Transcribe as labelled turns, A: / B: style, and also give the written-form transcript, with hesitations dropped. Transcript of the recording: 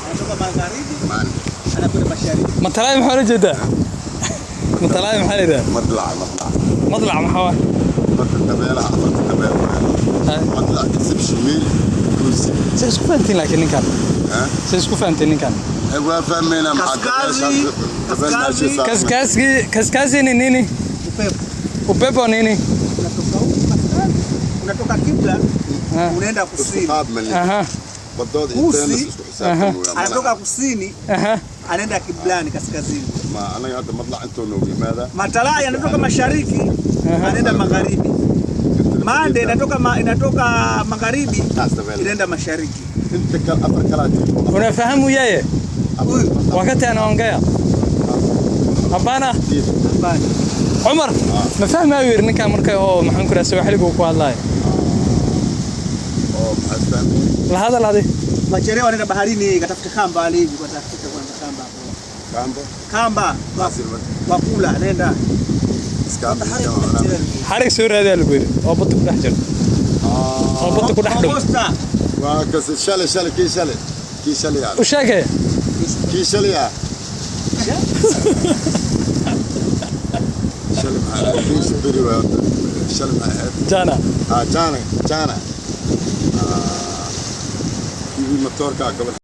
A: Anatoka magharibi anakwenda mashariki.
B: Matalaay maxaa la jeedaa? Matalaay maxaa la yidhaha?
C: Madlac, madlac.
B: Madlac maxaa waay?
C: Marka dabeelaha, afarta dabeel waaye. Madlac, isib, shimiil, kuusi.
B: Se isku fahantiin laakiin ninkan?
C: Ha?
B: Se isku fahantiin ninkan?
C: Waa fahmaynaa, maxaa
A: Kaskazi,
C: dabeel
A: kaskazi.
C: meesha saaran.
B: Kaskazi, kaskazi ni nini?
A: Upepo.
B: Upepo nini?
A: Unatoka huku kaskazi, unatoka kibla unaenda
C: Isku
A: kusini.
C: qaab ma lihi. Badooda
A: Kuusi.
C: inteena isku xisaabtan weeyaan.
A: Anatoka kusini anaenda kiblani kaskazini.
C: Ma anaga hadda madlac intuu noogu yimaadaa.
A: Matalai anatoka mashariki anaenda magharibi. Mande inatoka magharibi
C: Taas dabeel.
A: inaenda mashariki.
C: Inta kale afar kalaa jirto.
B: Unafahamu yeye
A: Huyu
B: wakati anaongea? Hapana.
A: Hapana.
B: Cumar ma fahmayo, yiri ninkan marka oo maxaan ku rahaa Sawaaxiliga uu ku hadlaayo.
C: Oo maxaa fahmay?
B: La hadal adi.
A: Machelewa anaenda baharini katafuta kamba hivi kwa tafuta kwanza kamba hapo.
C: Kaambo.
A: Kamba
C: Taas ilma.
A: wa kula anaenda.
C: Iskaambo.
B: Xarig soo raadiyaa lagu yiri oo badda ku dhex jiro oo badda ku dhex dhum.
A: Costa.
C: Waa kas shalay, shalay, kii shalay. Kii shalay yaa.
B: U sheegay.
C: Kii shalay yaa. Shalay maxaa kii beri waa shalay maxaa ahayd?
B: Jana.
C: Ah, jana, jana. Ah, kii motoorka gobol.